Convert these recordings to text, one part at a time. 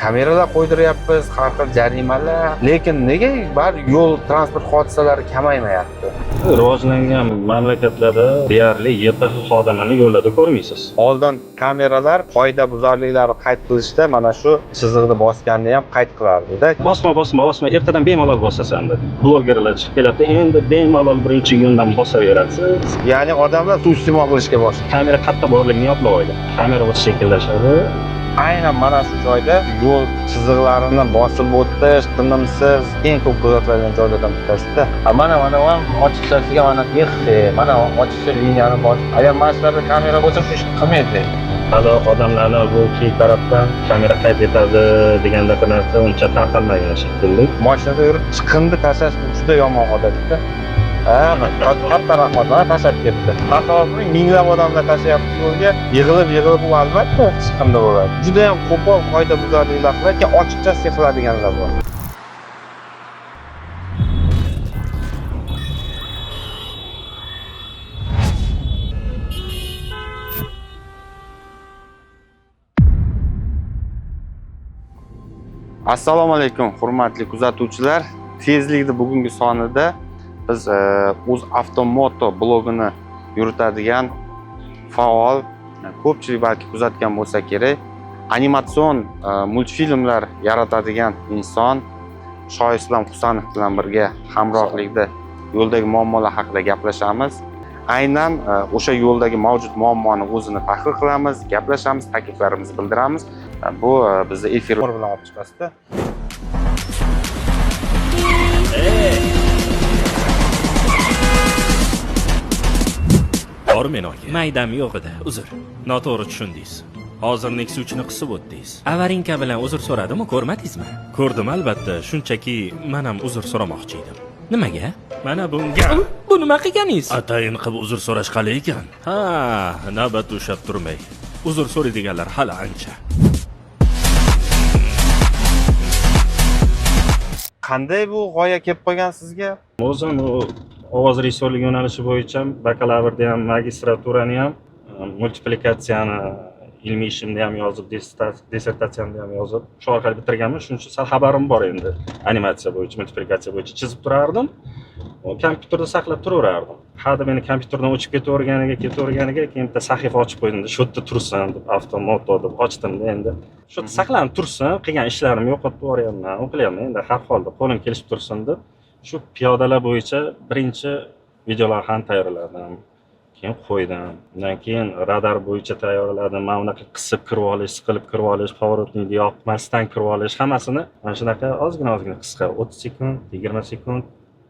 Kameralar qo'ydiryapmiz, har xil jarimalar, lekin nega bari yo'l transport hodisalari kamaymayapti? Rivojlangan mamlakatlarda deyarli YTH xodimini yo'llarda ko'rmaysiz. Oldin kameralar qoidabuzarliklarni qayd qilishda mana shu chiziqni bosganni ham qayd qilardida. Bosma, bosma, bosma, ertadan bemalol bosasan dedi. Blogerlar chiqib keladi, endi bemalol birinchi kundan bosaverasiz. Ya'ni odamlar suiiste'mol qilishga boshladi. Kamera qayerda borligini yodlab olgan. Kamera o'zi shekillashadi. Aynan mana shu joyda yo'l chiziqlarini bosib o'tish tinimsiz eng ko'p kuzatiladigan joylardan bittasida. Mana ham ochiqchasiga mana mana ochiqcha liniyani bosib, agar mana shularda kamera bo'lsa shu ishni qilmaydi. Hali odamlarni bu key tarafdan kamera qayd etadi degandaqa narsa uncha tarqalmagan shekilli. Mashinada yurib chiqindi tashlash bu juda yomon odatda. Ha, katta rahmat, mana tashlab ketdi. Tasavvur qiling, minglab odamlar tashlayapti yo'lga, yig'ilib yig'ilib u albatta chiqindi bo'ladi. Juda ham qo'pol qoidabuzarliklar qiladi, keyin ochiqchasiga qiladiganlar bor. Assalomu alaykum, hurmatli kuzatuvchilar. Tezlikni bugungi sonida biz O'zavtomoto blogini yuritadigan faol, ko'pchilik balki kuzatgan bo'lsa kerak, animatsion multfilmlar yaratadigan inson Shoislom Husanov bilan birga hamrohlikda yo'ldagi muammolar haqida gaplashamiz. Aynan o'sha yo'ldagi mavjud muammoni o'zini tahlil qilamiz, gaplashamiz, takliflarimizni bildiramiz. Bu bizni efir bilan olib chiqasizda. Bormi aka? Maydam yo'q edi, uzr. Noto'g'ri tushundingiz. Hozir Nexia 3 ni qisib o'tdingiz. Avarinka bilan uzr so'radimi, ko'rmadingizmi? Ko'rdim albatta, shunchaki men ham uzr so'ramoqchi edim. Nimaga? Mana bunga Bu nima qilganingiz? atayin qilib uzr so'rash qalay ekan? Ha, navbat ushlab turmay. Uzr so'raydiganlar hali ancha. Qanday bu g'oya kelib qolgan sizga? O'zim u ovoz rejissyorligi yo'nalishi bo'yicha bakalavrni ham, magistraturani ham, multiplikatsiyani ilmiy ishimni ham yozib, dissertatsiyamni ham yozib, shu orqali bitirganman. Shuning uchun sal xabarim bor endi. Animatsiya bo'yicha, multiplikatsiya bo'yicha chizib turardim. Kompyuterda saqlab turaverardim. Hadeb meni kompyuterdan o'chib ketaverganiga keyin bitta sahifa ochib qo'ydim. Shu yerda tursin deb, avtomoto deb ochdimda endi. Shu yerda saqlanib tursin, qilgan ishlarimni yo'qotib yuboryapman, u qilyapman endi har holda qo'lim kelishib tursin deb. Shu piyodalar bo'yicha birinchi videolarni tayyorladim. Keyin qo'ydim. Undan keyin radar bo'yicha tayyorladim. Mana bunaqa qisib kirib olish, siqilib kirib olish, поворотник ni yoqmasdan kirib olish, hammasini mana shunaqa ozgina ozgina qisqa 30 sekund, 20 sekund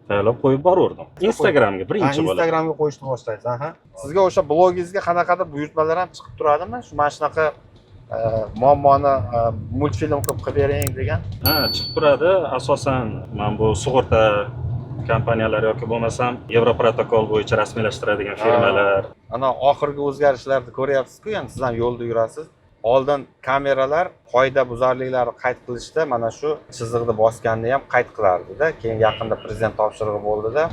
tayyorlab qo'yib boraverdim. Instagramga birinchi bo'lib. Instagramga qo'yishni boshlaysiz, aha. Sizga o'sha blogingizga qanaqadir buyurtmalar ham chiqib turadimi? Shu mana shunaqa muammoni multfilm qilib bering degan. Ha, chiqib turadi. Asosan mana bu sug'urta kompaniyalari yoki bo'lmasam Yevroprotokol bo'yicha rasmiylashtiradigan firmalar. Ana oxirgi o'zgarishlarni ko'ryapsiz-ku, endi siz ham yo'lda yurasiz. Oldin kameralar qoidabuzarliklarni qayd qilishda mana shu chiziqni bosganni ham qayd qilardida. Keyin yaqinda prezident topshirig'i bo'ldida,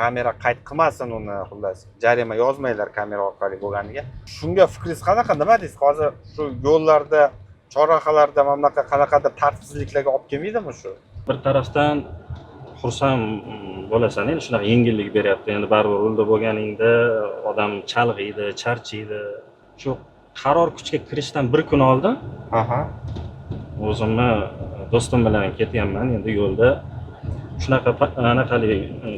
kamera qayd qilmasin uni, xullas jarima yozmanglar kamera orqali bo'lganiga. Shunga fikringiz qanaqa? Nima deysiz? Hozir shu yo'llarda, chorrahalarda mana bunaqa qanaqadir tartibsizliklarga olib kelmaydimi shu? Bir tarafdan xursand bo'lasan, endi shunaqa yengillik beryapti. Endi baribir rulda bo'lganingda odam chalg'iydi, charchaydi. Shu qaror kuchga kirishdan bir kun oldin o'zimni do'stim bilan ketyapman. Endi yo'lda shunaqa anaqali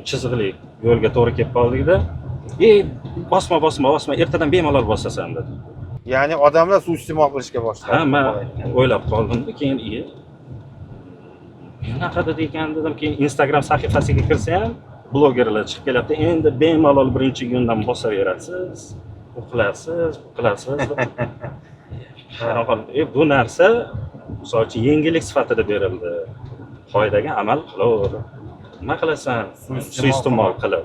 chiziqli yo'lga to'g'ri kelib qoldikda, "Ey, bosma, bosma, bosma, ertadan bemalol bosasan" dedi. Ya'ni odamlar suiiste'mol qilishga boshladi. Ha, men o'ylab qoldimda, keyin unaqa dedi ekan dedim. Keyin Instagram sahifasiga kirsa ham blogerlar chiqib kelyapti. Endi bemalol birinchi kundan bosaverasiz, u qilasiz, bu qilasiz deb. Hayron qoldim. Bu narsa misol uchun yengillik sifatida berildi. Qoidaga amal qilaver. Nima qilasan? Suiiste'mol qilib.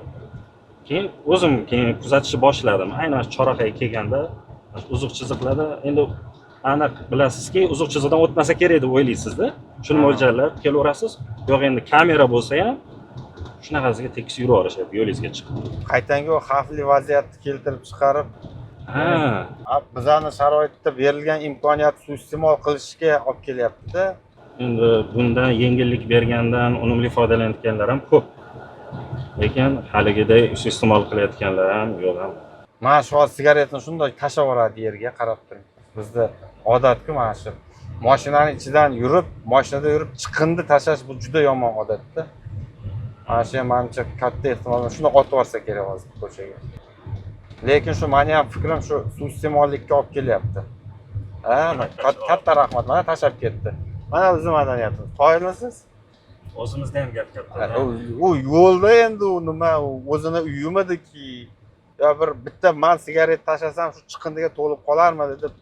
Keyin o'zim keyin kuzatishni boshladim. Aynan shu chorrahaga kelganda uzuq chiziqlarda endi aniq bilasizki, uzuq chiziqdan o'tmasa kerak deb o'ylaysizda. Shuni mo'ljallab kelaverasiz. Yo'q, endi kamera bo'lsa ham shunaqasiga tekis yuraverishyapti yo'lingizga chiqib. Qaytanga u xavfli vaziyatni keltirib chiqarib, Ha. Bizani sharoitda berilgan imkoniyat suiiste'mol qilishga olib kelyapti-da. Endi bundan yengillik bergandan unumli foydalanayotganlar ham ko'p. Lekin haligiday suiiste'mol qilayotganlar ham yo'q ham. Mana shu hozir sigaretni shunday tashlab yuboradi yerga, qarab turing. Bizda odatku mana shu mashinani ichidan yurib, mashinada yurib chiqindi tashlash, bu juda yomon odatda. Mana shu ham manimcha katta ehtimol bilan shunday otib yuborsa kerak hozir ko'chaga. Lekin shu mani ham fikrim shu suiiste'mollikka olib kelyapti. Ha, katta rahmat, mana tashlab ketdi. Mana bizni madaniyatimiz. Qoyilmisiz? O'zimizda ham gap katta. U yo'lda endi u nima, u o'zini uyimidiki yo bir bitta man sigaret tashlasam shu chiqindiga to'lib qolarmidi deb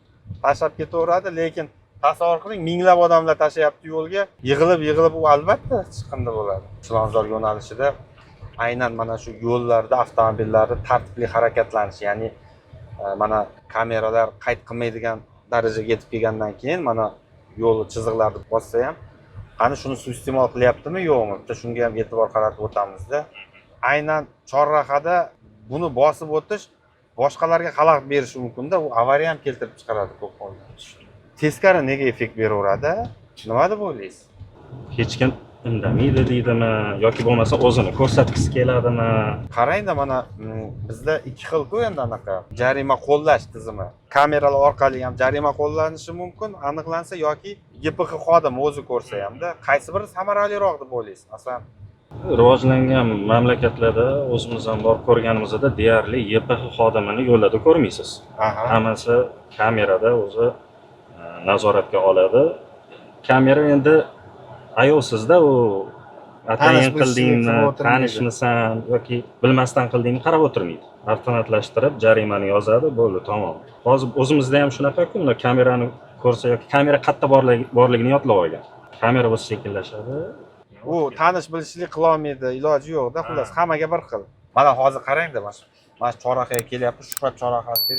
tashlab ketaveradi. Lekin tasavvur qiling, minglab odamlar tashlayapti yo'lga, yig'ilib yig'ilib u albatta chiqindi bo'ladi. Chilonzor yo'nalishida aynan mana shu yo'llarda avtomobillarni tartibli harakatlanishi, ya'ni mana kameralar qayd qilmaydigan darajaga yetib kelgandan keyin mana yo'l chiziqlarini bossa ham qani shuni suiiste'mol qilyaptimi yo'qmi, bitta shunga ham e'tibor qaratib o'tamizda. Aynan chorrahada buni bosib o'tish boshqalarga xalaqit berishi mumkinda, u avariya ham keltirib chiqaradi ko'p holda. Teskari nega effekt beraveradi? Nima deb o'ylaysiz? Hech kim indamaydi deydimi yoki bo'lmasa o'zini ko'rsatgisi keladimi? Qarangda, mana bizda ikki xil-ku endi anaqa jarima qo'llash tizimi. Kameralar orqali ham jarima qo'llanishi mumkin, aniqlansa, yoki YPX xodimi o'zi ko'rsa hamda, qaysi biri samaraliroq deb o'ylaysiz? Masalan, rivojlangan mamlakatlarda o'zimiz ham borib ko'rganimizda deyarli YPX xodimini yo'llarda ko'rmaysiz. Hammasi kamerada o'zi nazoratga oladi. Kamera endi ayovsizda, u atayin qildingmi, tanishmisan yoki bilmasdan qildingmi qarab o'tirmaydi. Avtomatlashtirib jarimani yozadi, bo'ldi, tamom. Hozir o'zimizda ham shunaqa-ku, unda kamerani ko'rsa yoki kamera qayerda borligini yodlab olgan. Kamera bo'lsa sekinlashadi. U tanish bilishlik qilolmaydi, iloji yo'qda, xullas hammaga bir xil. Mana hozir qarangda, mana shu chorrahaga kelyapmiz, Shuhrat chorrahasi.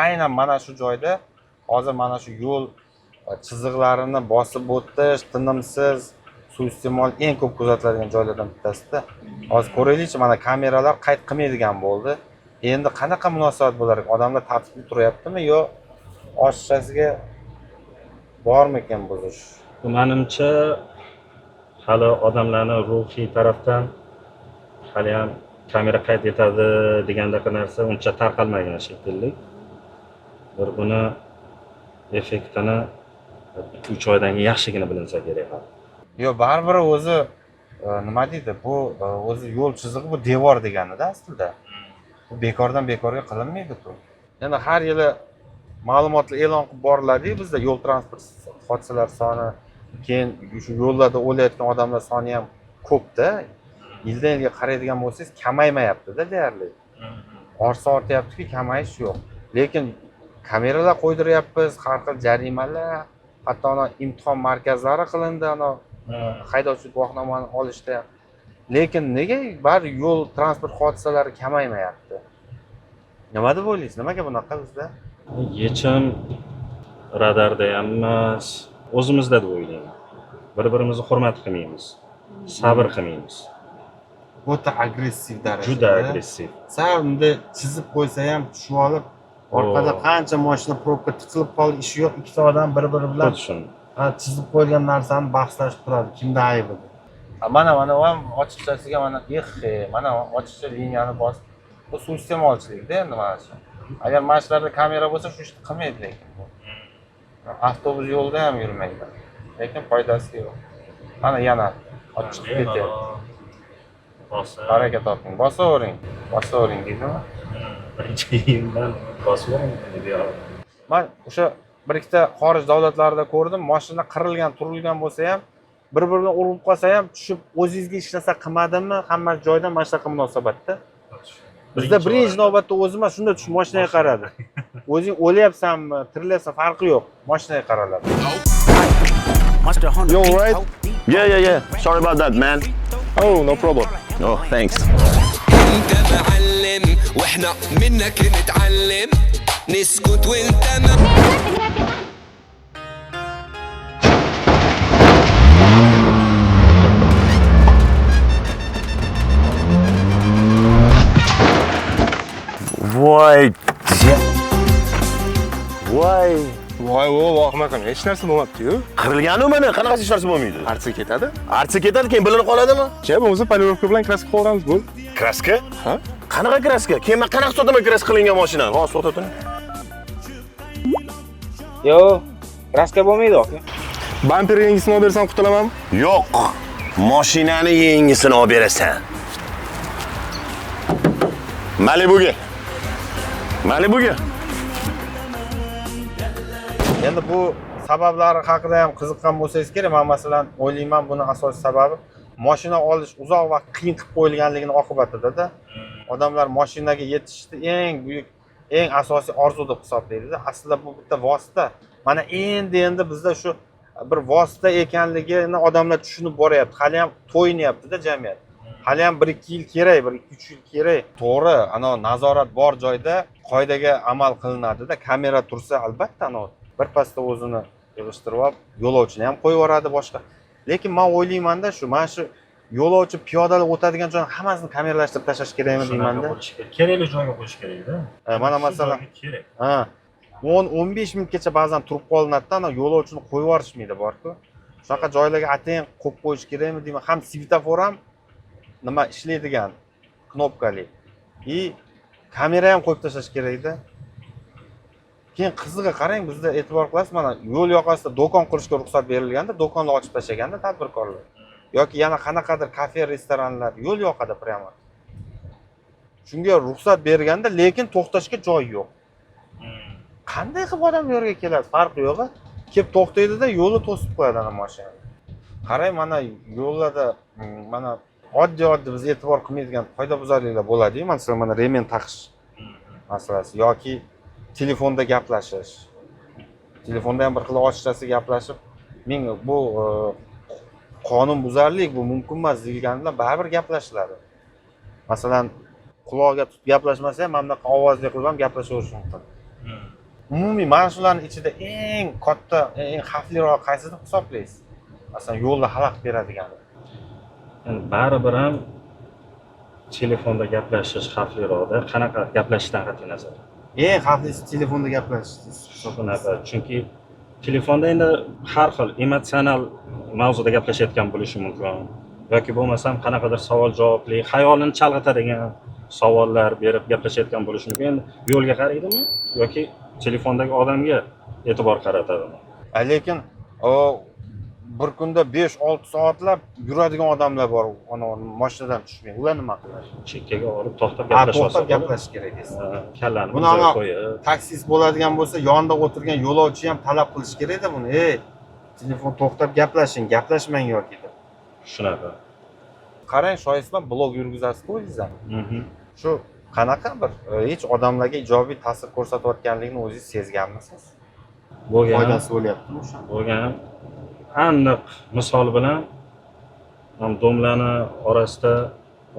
Aynan mana shu joyda hozir mana shu yo'l chiziqlarini bosib o'tish, tinimsiz suiiste'mol eng ko'p kuzatiladigan joylardan bittasida. Hozir ko'raylikchi, mana kameralar qayd qilmaydigan bo'ldi. Endi qanaqa munosabat bo'lar ekan? Odamlar tartibli turyaptimi yo oshiqchasiga bormikan buzish? Bu menimcha hali odamlarni ruhiy tarafdan hali ham kamera qayd etadi degandaqa narsa uncha tarqalmagan shekilli. Bir buni effektini 3 oydan keyin yaxshigina bilinsa kerak hali. Yo'q, baribir o'zi nima deydi, bu o'zi yo'l chizig'i bu devor deganida aslida. Bu bekordan bekorga qilinmaydi-ku. Endi har yili ma'lumotlar e'lon qilib boriladi-yu bizda yo'l transport hodisalari soni, keyin shu yo'llarda o'layotgan odamlar soni ham ko'pda. Yildan yilga qaraydigan bo'lsangiz kamaymayapti-da deyarli. Ortsa ortyaptiki, kamayish yo'q. Lekin kameralar qo'ydiryapmiz, har xil jarimalar, hatto ana imtihon markazlari qilindi, ana haydovchilik guvohnomani olishda. Lekin nega bari yo'l transport hodisalari kamaymayapti? Nima deb o'ylaysiz? Nimaga bunaqa bizda? Yechim radarda ham emas, o'zimizda deb o'ylayman. Bir-birimizni hurmat qilmaymiz, sabr qilmaymiz. O'ta agressiv darajada. Juda agressiv. Sal bunday chizib qo'ysa ham tushib olib, orqada qancha mashina probka tiqilib qoldi, ishi yo'q, ikkita odam bir-biri bilan chizib qo'yilgan narsani bahslashib turadi, kimda aybi deb. Mana mana u ham ochiqchasiga mana mana ochiqcha liniyani bosib, bu suiiste'molchilikda endi mana shu. Agar mana shularda kamera bo'lsa, shu ishni qilmaydi lekin bu. Avtobus yo'lida ham yurmaydi. Lekin foydasi yo'q. Mana yana ochiq chiqib ketyapti. Baraka toping. Bosavering. Bosavering deydimi? Birinchi yildan bosavering deydi. Men o'sha bir ikkita xorij davlatlarida ko'rdim, mashina qirilgan, turilgan bo'lsa ham, bir-biri bilan urilib qolsa ham tushib o'zingizga hech narsa qilmadimmi, hamma joydan mana shunaqa munosabatda. Bizda birinchi navbatda o'zimiz shunda tushib mashinaga qaradi. O'zing o'lyapsanmi, tirilyapsan farqi yo'q, mashinaga qaraladi. You all right? Yeah. Sorry about that, man. Oh, no problem. Oh, thanks. انت معلم واحنا منك نتعلم نسكت وانت ما Voy. Voy. Voy, o, vohima qilma, hech narsa bo'lmabdi-yu. Qirilganu mana, qanaqasi hech narsa bo'lmaydi? Artsa ketadi. Artsa ketadi, keyin bilinib qoladimi? Ja, bo'lmasa polirovka bilan kraska qo'yamiz, bo'ldi. Kraska? Ha? Qanaqa kraska? Keyin men qanaqa sotaman kraska qilingan mashinani? Hozir to'xtab turing. Yo'q, kraska bo'lmaydi aka. Bamper yangisini olib bersam qutulamanmi? Yo'q. Mashinani yangisini olib berasan. Malibuga. Malibuga. Endi bu sabablari haqida ham qiziqqan bo'lsangiz kerak. Man masalan o'ylayman, buni asosiy sababi mashina olish uzoq vaqt qiyin qilib qo'yilganligini oqibatida-da. Odamlar mashinaga yetishni eng buyuk, eng asosiy orzu deb hisoblaydida. Aslida bu bitta vosita. Mana endi bizda shu bir vosita ekanligini odamlar tushunib boryapti. Hali ham to'yinyapti-da jamiyat. Hali ham 1-2 yil kerak, 1-2-3 yil kerak. To'g'ri, ana nazorat bor joyda qoidaga amal qilinadi-da. Kamera tursa albatta ana bir pasda o'zini yig'ishtirib olib, yo'lovchini ham qo'yib yuboradi boshqa. Lekin men o'ylaymanda shu mana shu yo'lovchi piyodalar o'tadigan joyni hammasini kameralashtirib tashlash kerakmi deymanda. Shunaqa bo'lishi kerak. Kerakli joyga qo'yish kerakda. Mana Shu masalan, joyga kerak. Ha, 10-15 minutgacha ba'zan turib qolinadi-da, ana yo'lovchini qo'yib yuborishmaydi borku. Shunaqa joylarga atayin qo'yib qo'yish kerakmi deyman. Ham svetofor ham nima ishlaydigan knopkali. И kamera ham qo'yib tashlash kerakda. Keyin qizig'i qarang, bizda e'tibor qilasiz, mana yo'l yoqasida do'kon qurishga ruxsat berilganda, do'konlar ochib tashlaganda tadbirkorlar. Yoki yana qanaqadir kafe, restoranlar yo'l yoqada прямо. Shunga ruxsat berganda, lekin to'xtashga joy yo'q. Qanday qilib odam bu yerga keladi? Farqi yo'q. Kelib to'xtaydida, yo'lni to'sib qo'yadi ana mashina. Qarang, mana yo'llarda mana oddiy-oddiy biz e'tibor qilmaydigan qoidabuzarliklar bo'ladi-yu, masalan, mana remen taqish masalasi yoki telefonda gaplashish. Telefonda ham bir xil ochiqchasi gaplashib, men bu qonunbuzarlik, bu mumkin emas deganida baribir gaplashiladi. Masalan, quloqga tutib gaplashmasa ham mana bunaqa ovozli qilib ham gaplashaverish mumkin. Umumiy mana shularning ichida eng katta, eng xavfliroq qaysi deb hisoblaysiz? Masalan, yo'lda xalaqit beradigan. Endi baribir ham telefonda gaplashish xavfliroqda. Qanaqa gaplashishdan qat'iy nazar. Eng xavflisi telefonda gaplashish. Shunaqa, chunki telefonda endi har xil emotsional mavzuda gaplashayotgan bo'lishi mumkin yoki bo'lmasam qanaqadir savol javobli, xayolini chalg'itadigan savollar berib gaplashayotgan bo'lishi mumkin. Endi yo'lga qaraydimi yoki telefondagi odamga e'tibor qaratadimi? Lekin o bir kunda 5-6 soatlab yuradigan odamlar bor, ana mashinadan tushmay. Ular nima qiladi? Chekkaga olib to'xtab Ha, gaplashib to'xtab olsa gaplashish kerak deysiz. bo'ladi. Kallani Buni bir joyga ama qo'yib taksist bo'ladigan bo'lsa, yonida o'tirgan yo'lovchi ham talab qilish kerakda buni. Ey, telefon to'xtab gaplashing, gaplashmang yoki deb. Shunaqa. Qarang, Shoislam, blog yurgizasiz-ku o'zingiz ham. Shu qanaqa bir hech odamlarga ijobiy ta'sir ko'rsatayotganligini o'zingiz sezganmisiz? Bo'lgan. Foydasi bo'lyaptimi o'sha? Bo'lgan. Aniq misol bilan ham domlani orasida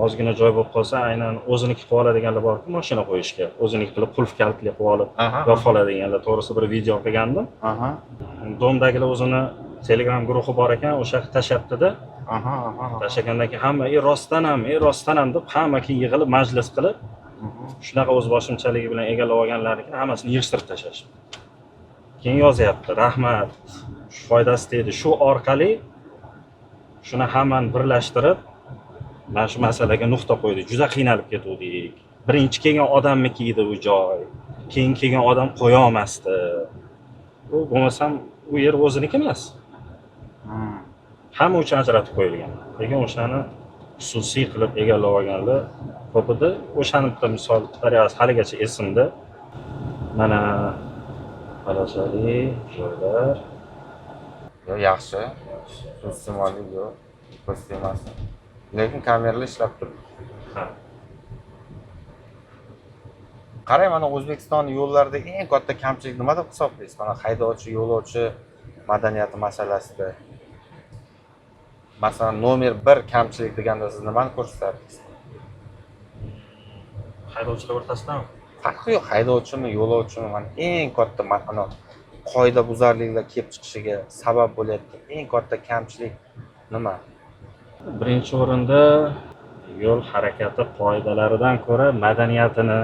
ozgina joy bo'lib qolsa, aynan o'ziniki qilib oladiganlar borku, mashina qo'yishga, o'ziniki qilib qulf kalitli qilib olib yopib oladiganlar to'g'risida bir video qilgandim. Domdagilar o'zini Telegram guruhi bor ekan, o'sha yoqqa tashlabdida. Aha, aha. Tashlagandan keyin hamma "Ey, rostdan ham, ey, rostdan ham" deb hamma keyin yig'ilib majlis qilib, shunaqa o'z boshimchaligi bilan egallab olganlarnikini hammasini yig'ishtirib tashlashdi. Keyin yozyapti, rahmat, shu foydasi tegdi. Shu orqali shuni hammani birlashtirib, mana shu masalaga nuqta qo'ydik. Juda qiynalib ketuvdik. Birinchi kelgan odamniki edi u joy. Keyin kelgan odam qo'ya olmasdi. U bo'lmasam u yer o'ziniki emas. Hamma uchun ajratib qo'yilgan. Lekin o'shani xususiy qilib egallab olganlar ko'p edi. O'shani bitta misol tariqasi haligacha esimda. Mana polosali joylar. Yo'q, yaxshi. Suiiste'mollik yo'q. Ko'z tegmasin. Lekin kameralar ishlab turibdi. Ha. Qarang, mana O'zbekiston yo'llarida eng katta kamchilik nima deb hisoblaysiz? Mana haydovchi, yo'lovchi madaniyati masalasida. Masalan, nomer 1 kamchilik deganda siz nimani ko'rsatardingiz? Haydovchilar o'rtasidami? Farqi yo'q, haydovchimi, yo'lovchimi, mana eng katta ana qoidabuzarliklar kelib chiqishiga sabab bo'layotgan eng katta kamchilik nima? Birinchi o'rinda yo'l harakati qoidalaridan ko'ra madaniyatini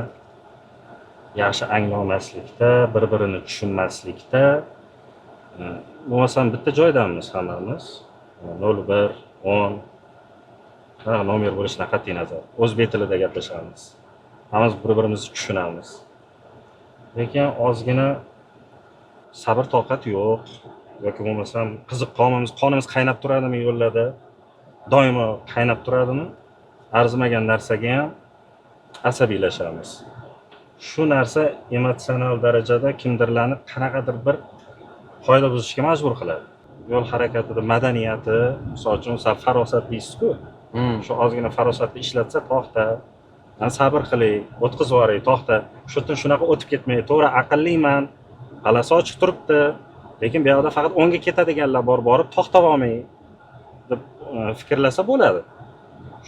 Yaxshi anglolmaslikda, bir birini tushunmaslikda. Bo'lmasam bitta joydamiz hammamiz. 01, 10 qanaqa nomer bo'lishidan qat'iy nazar o'zbek tilida gaplashamiz, hammamiz bir birimizni tushunamiz, lekin ozgina sabr toqat yo'q yoki bo'lmasam qiziq qonimiz qaynab turadimi, yo'llarda doimo qaynab turadimi, arzimagan narsaga ham asabiylashamiz. Shu narsa emotsional darajada kimdirlarni qanaqadir bir qoida buzishga majbur qiladi. Yo'l harakatida madaniyati, misol uchun, sal farosat deysizku, shu ozgina farosatni ishlatsa, to'xta, man sabr qilay, o'tkazib yuboray, to'xta, shu yerdan shunaqa o'tib ketmay, to'g'ri, aqlliman, полоса ochiq turibdi, lekin bu yoqda faqat o'ngga ketadiganlar bor, borib to'xtab olmay deb fikrlasa bo'ladi.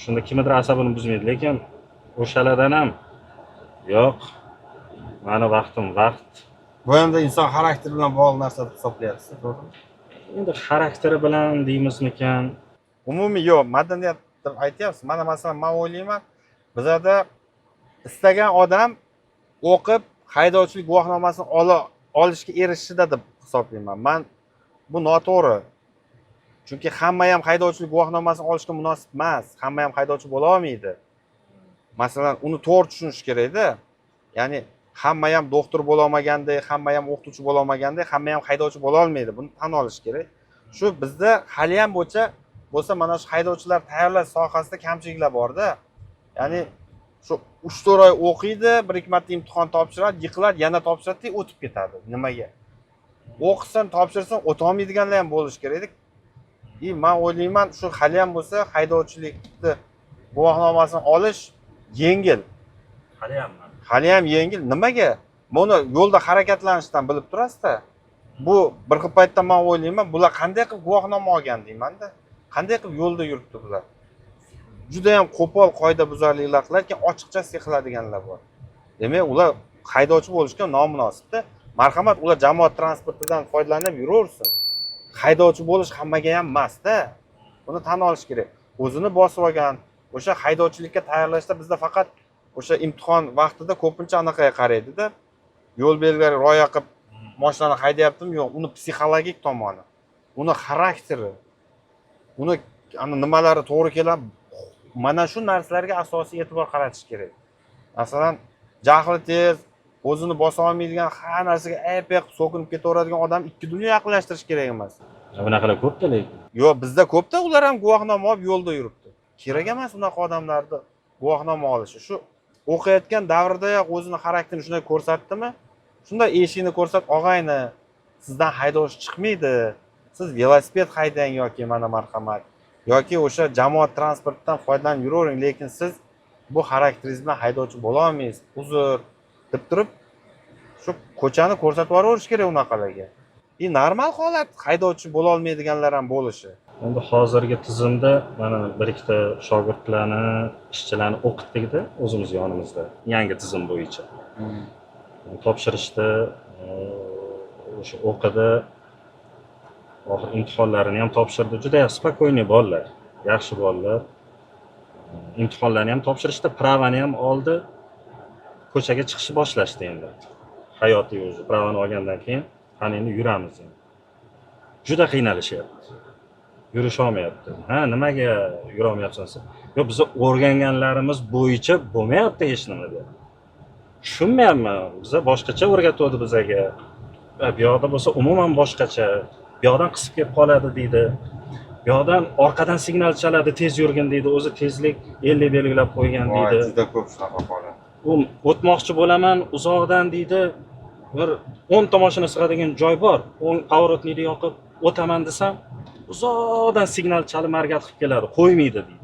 Shunda kimnidir asabini buzmaydi. Lekin o'shalardan ham yo'q, mani vaqtim vaqt. Bu hamda inson xarakteri bilan bog'liq narsa deb hisoblayapsiz, to'g'rimi? Endi xarakteri bilan deymizmikan. Umumiy yo'q, madaniyat deb aytyapsiz. Mana masalan, man o'ylayman, bizada istagan odam o'qib haydovchilik guvohnomasini ola olishga erishishida deb hisoblayman man. Bu noto'g'ri, chunki hamma ham haydovchilik guvohnomasini olishga munosib emas, hamma ham haydovchi bo'la olmaydi. Masalan, uni to'g'ri tushunish kerakda. Ya'ni hamma ham doktor bo'lolmagandek, hamma ham o'qituvchi bo'lolmagandek, hamma ham haydovchi bo'lolmaydi. Buni tan olish kerak. Shu bizda haliyam bo'lsa mana shu haydovchilar tayyorlash sohasida kamchiliklar borda. Ya'ni shu 3-4 oy o'qiydi, bir ikki marta imtihon topshiradi, yiqiladi, yana topshiradi, o'tib ketadi. Nimaga o'qisin, topshirsin, o'tolmaydiganlar ham bo'lishi kerak edi. И man o'ylayman, shu haliyam bo'lsa haydovchilikni guvohnomasini olish yengil. Haliyammi? Haliyam yengil. Nimaga? Buni yo'lda harakatlanishdan bilib turasizda. Bu bir xil paytda man o'ylayman, bular qanday qilib guvohnoma olgan deymanda, qanday qilib yo'lda yuribdi bular. Judayam qo'pol qoidabuzarliklar qiladi, keyin ochiqchasiga qiladiganlar bor. Demak, ular haydovchi bo'lishga nomunosibda. Marhamat, ular jamoat transportidan foydalanib yuraversin. Haydovchi bo'lish hammaga ham emasda, buni tan olish kerak. O'zini bosib olgan o'sha haydovchilikka tayyorlashda bizda faqat o'sha imtihon vaqtida ko'pincha anaqaga qaraydida, yo'l belgilariga rioya qilib moshinani haydayaptimi, yo'q, uni psixologik tomoni, uni xarakteri, uni ana nimalari to'g'ri keladi, mana shu narsalarga asosiy e'tibor qaratish kerak. Masalan, jahli tez, o'zini bosa olmaydigan, har narsaga ayb qilib so'kinib ketaveradigan odam ikki dunyo yaqinlashtirish kerak emas. Bunaqalar ko'pda lekin. Yo'q, bizda ko'pda, ular ham guvohnoma olib yo'lda yuribdi. Kerak emas unaqa odamlarni guvohnoma olishi. Shu o'qiyotgan davridayoq o'zini xarakterini shunday ko'rsatdimi, shunday eshikni ko'rsat, og'ayni, sizdan haydovchi chiqmaydi, siz velosiped haydang yoki mana marhamat, yoki o'sha jamoat transportidan foydalanib yuravering, lekin siz bu xarakteringiz bilan haydovchi bo'lolmaysiz, uzr, deb turib shu ko'chani ko'rsatib yuboraverish kerak unaqalarga. И normal holat haydovchi bo'lolmaydiganlar ham bo'lishi. Endi hozirgi tizimda mana bir ikkita shogirdlarni, ishchilarni o'qitdikda o'zimiz yonimizda, yangi tizim bo'yicha topshirishdi, o'sha o'qidi, oxiri imtihonlarini ham topshirdi. Juda спокойный bolalar, yaxshi bolalar. Imtihonlarni ham topshirishdi, права ni ham oldi, ko'chaga chiqishni boshlashdi. Endi hayotiy o'zi права ni olgandan keyin, qani endi yuramiz, endi juda qiynalishyapti, yurisholmayapti. Ha, nimaga yurolmayapsan desa, yo'q, biza o'rganganlarimiz bo'yicha bo'lmayapti hech nima deyapti. Tushunmayapman, biza boshqacha o'rgatuvdi bizaga. Bu yoqda bo'lsa umuman boshqacha, bu yoqdan qisib kelib qoladi deydi, bu yoqdan orqadan signal chaladi, tez yurgin deydi, o'zi tezlik 50 belgilab qo'ygan deydi. Juda ko'p shunaqa holat. U o'tmoqchi bo'laman uzoqdan deydi, bir 10 ta mashina sig'adigan joy bor, o'ng поворотник ni yoqib o'taman desam, uzoqdan signal chalib моргать qilib keladi, qo'ymaydi deydi.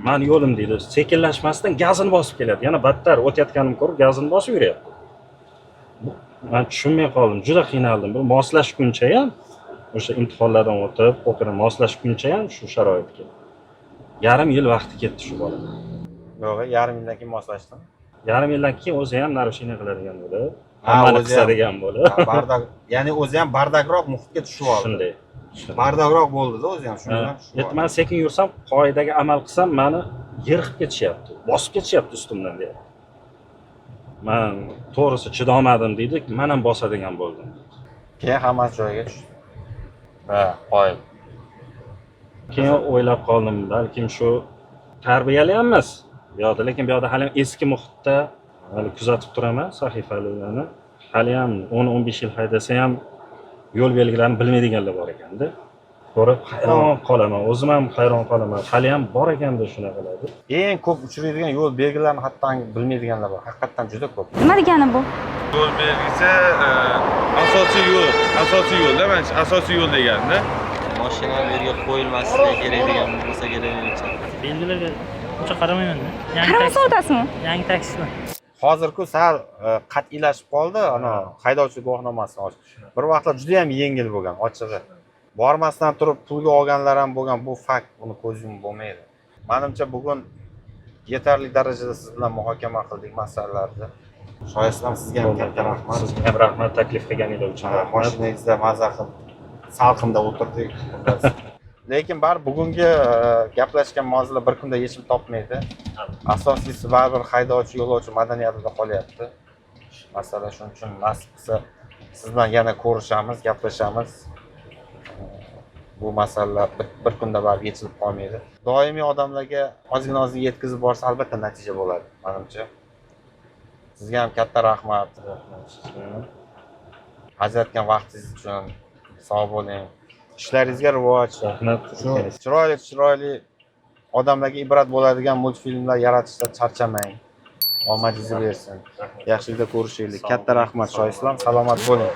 Mani yo'lim deydi, sekinlashmasdan gazini bosib keladi, yana battar o'tayotganimni ko'rib gazini bosib yuryapti. Man tushunmay qoldim, juda qiynaldim. Bir moslashguncha ham, o'sha imtihonlardan o'tib o'qib moslashguncha ham shu sharoitga yarim yil vaqti ketdi shu bolada. Yo'q, yarim yildan keyin moslashdimi? Yarim yildan keyin o'zi ham нарушение qiladigan bo'lib, Ha, hammani o'zi ham. qisadigan bo'lib. Ha, бардак, ya'ni o'zi ham бардак roq muhitga tushib oldi. Shunday. Бардак roq bo'ldida o'zi ham, shundan tushib Endi oldi. Man sekin yursam, qoidaga amal qilsam, mani yer qilib ketishyapti, bosib ketishyapti ustimdan deyapti. Man to'g'risi chidolmadim deydi, man ham bosadigan bo'ldim. Keyin hammasi joyiga tushdi. Ha, qoyil. Keyin o'ylab qoldim, balkim shu tarbiyali ham emas bu yoqda, lekin bu yoqda hali ham eski muhitda hali kuzatib turaman sahifalarni. Hali ham 10-15 yil haydasa ham yo'l belgilarini bilmaydiganlar bor ekanda. Ko'rib hayron qolaman, o'zim ham hayron qolaman. Hali ham bor ekanda shunaqalar deb. Eng ko'p uchraydigan yo'l belgilarini hatto bilmaydiganlar bor. Haqiqatdan juda ko'p. Nima degani bu? Yo'l belgisi asosiy yo'l, asosiy yo'lda, manimcha asosiy yo'l deganda. Mashina bu yerga qo'yilmasligi kerak degan bo'lsa kerak menimcha. Belgilarga uncha qaramayman-da. Yangi Qaramasdan o'tasizmi? Yangi taksimi? Hozir-ku sal qat'iylashib qoldi, ana haydovchi guvohnomasini olish. Bir vaqtlar juda ham yengil bo'lgan, ochig'i. Bormasdan turib pulga olganlar ham bo'lgan, bu fakt, buni ko'z yumib bo'lmaydi. Manimcha bugun yetarli darajada siz bilan muhokama qildik masalalarni. Shoh Islom, sizga ham katta rahmat. Sizga ham rahmat taklif qilganingiz uchun. Ha, Rahmat. mashinangizda maza qilib salqinda o'tirdik. Lekin baribir bugungi gaplashgan mavzular bir kunda yechim topmaydi. Asosiysi baribir haydovchi, yo'lovchi madaniyatida qolyapti. Masala shuning uchun nasib qilsa siz bilan yana ko'rishamiz, gaplashamiz. Bu masalalar bir kunda baribir yechilib qolmaydi. Doimiy odamlarga ozgina ozgina yetkazib borsa albatta natija bo'ladi, manimcha. Sizga ham katta rahmat. Rahmat sizga ham. Ajratgan vaqtingiz uchun sog' bo'ling. Ishlaringizga rivoj. Rahmat. Shu chiroyli chiroyli odamlarga ibrat bo'ladigan multfilmlar yaratishda charchamang. Omadingizni bersin. Yaxshilikda ko'rishaylik. Katta rahmat, Shoh Islom. Salomat bo'ling.